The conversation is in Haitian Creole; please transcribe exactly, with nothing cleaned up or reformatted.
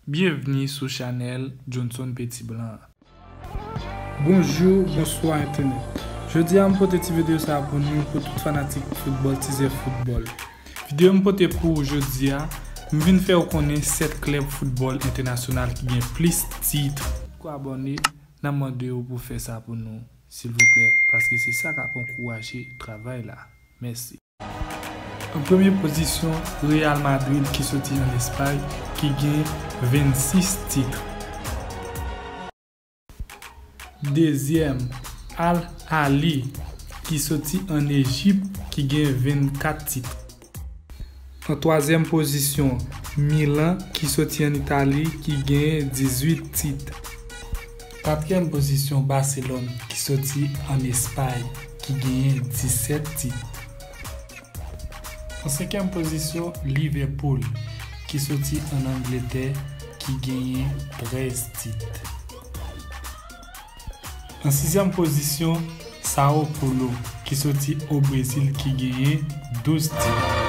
Byenvni sou chanèl Johnson Petit Blanc. Bonjou, bonswa entènèt. Jodi a m pote ti videyo sa a pou nou, pou tout fanatik foutbòl, tizè foutbòl. Videyo m pote pou ou jodi a, m vin fè w konnen sèt klèb foutbòl entènasyonal ki gen plis tit. Pou abòne, n ap mande w pou fè sa pou nou, silvouplè, paske se sa k ap ankouraje travay la. Mèsi. An premye pozisyon, Real Madrid ki soti ann Espay, ki gen vennsis tit. Dezyèm, Al Ahly ki soti ann Ejip, ki gen vennkat tit. An twazyèm pozisyon, Milan ki soti ann Itali, ki gen dizuit tit. Katriyèm pozisyon, Barcelone ki soti ann Espay, ki genyen disèt tit. An senkyèm pozisyon, Liverpool ki soti ann Angletè, ki genyen trèz tit. An sizyèm pozisyon, Sao Paulo ki soti o Brezil, ki genyen douz tit.